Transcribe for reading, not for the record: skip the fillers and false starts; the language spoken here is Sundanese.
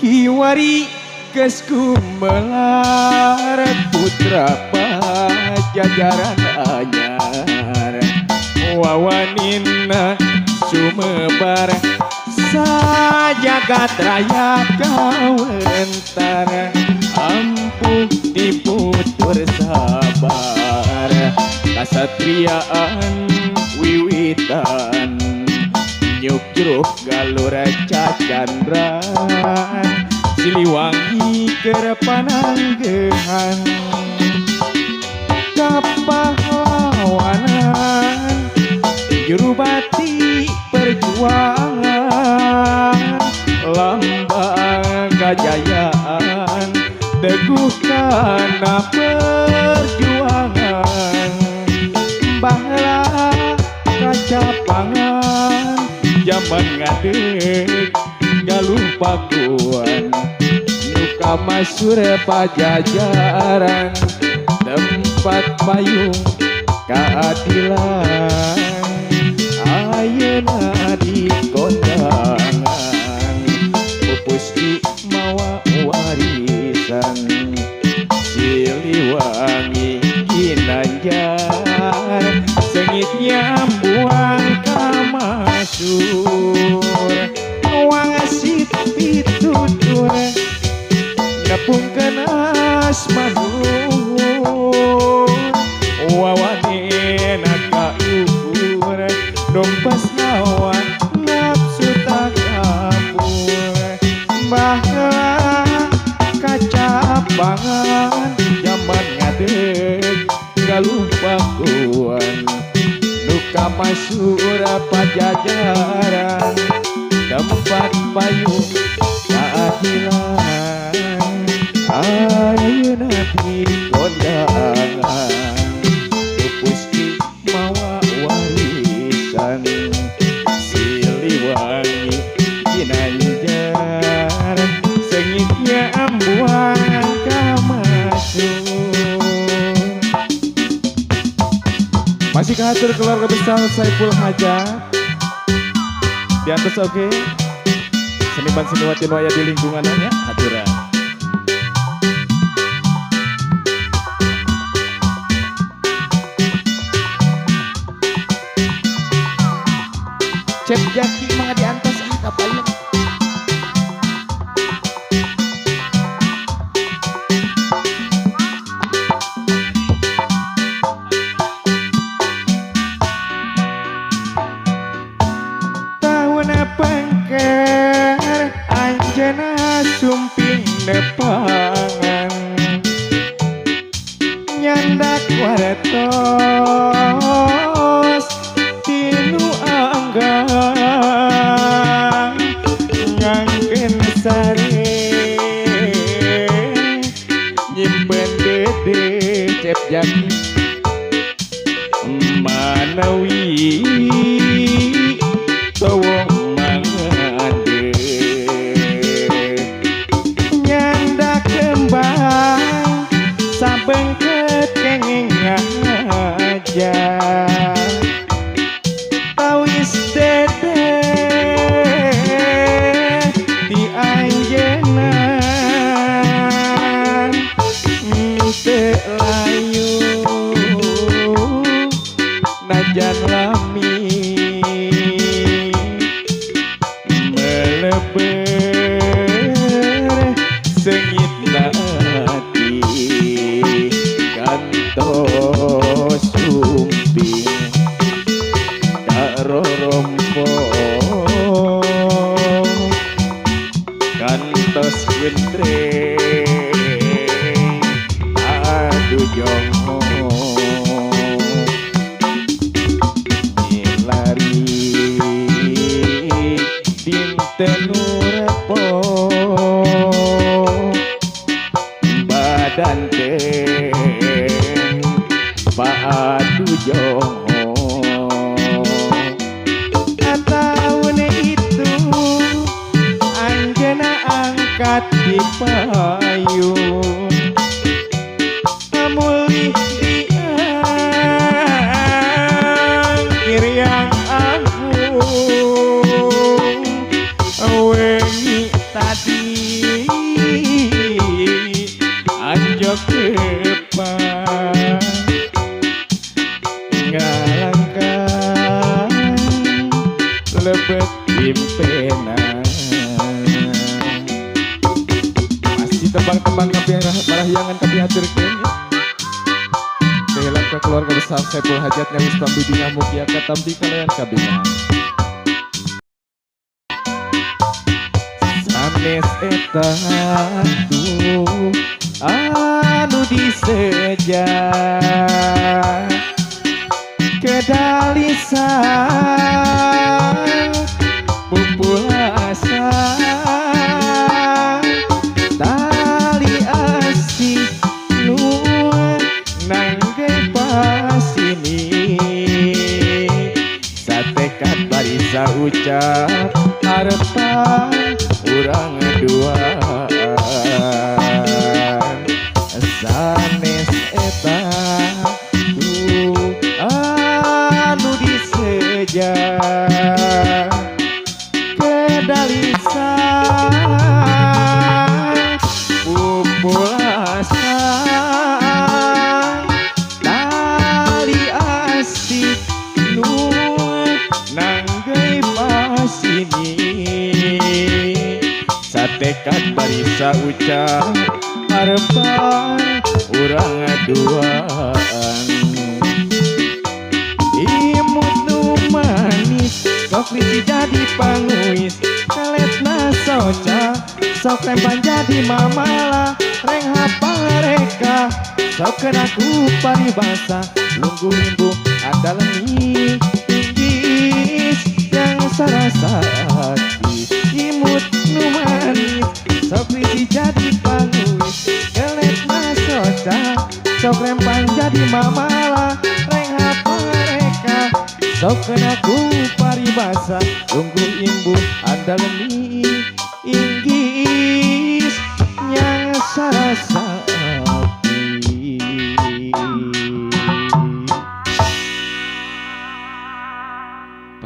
Kiwari geus gumelar putra Pajajaran anyar, wawanina sumebar sajagat raya kawentar, ampuh diputur sabar kasatriaan wiwitan nyukcruk galur cacandran Siliwangi keur pananggehan kapahlawanan, jurubati perjuangan, lambang kajayaan, teguh kana perjuangan. Baheula kacapangan zaman ngadeg Galuh Pakuan, nu kamasur Pajajaran tempat payung keadilan, ayeuna di kondangan Pupus mawa warisan Siliwangi Ginanjar, seungitnya buang kamasur wangsit pitutur nepungkeun asma luhur, wawanina kaukur dompas hawa nafsu takabur. Baheula kacapangan zaman ngadeg Galuh Pakuan, nu kamasur Pajajaran tempat payung keadilan, ayeuna di kondangan Pupus mawa warisan Siliwangi Ginanjar, seungitnya ambuang kamasur. Masih kahatur keluarga besar Saiful Hajat di atas, oke, seniman seniwati nu aya di lingkungannya, haturan. Cep Jaki mangga diantos ah kapayun. Tahun pengker anjeunna sumping nepangan, nyandak wartos tinu anggang, ngangkeun sare nyimpen dede. Cep Jaki manawi towong mangade, nyandak kembang sabengket kenging ngajar tawis dede di anjeunna teu layu najan lami meleber seungit hati kantos sumping karorompo kantos gentreng aduh jongo. lebet impena. Masih tembang-tembang kabeh parahyangan kabeh haturkeun ya. Kehilang ke keluarga besar Saiful Hajatnya wis tambi bingah mugia katampi kalian kabingan. Sanes eta tuh anu diseja kedalisan pupulasan tali asih nu nangge pasini satekad barisa ucap harapan urang duaan. Sanes eta tuh anu diseja kedalisan pupulasan tali asih nu nangge pasini satekad barisa ucap harapan urang duaan. Imut nu manis sok risi jadi panguis keletna soca sok rempan jadi mamala rengha pareka sok kena ku paribasa lungguh imbu andalemi inggis yang sarasati. Imut nu manis sok risi jadi panguis keletna soca sok rempan jadi mamala rengha pareka sok kena ku paribasa lungguh imbu andalemi inggis yang sarasati.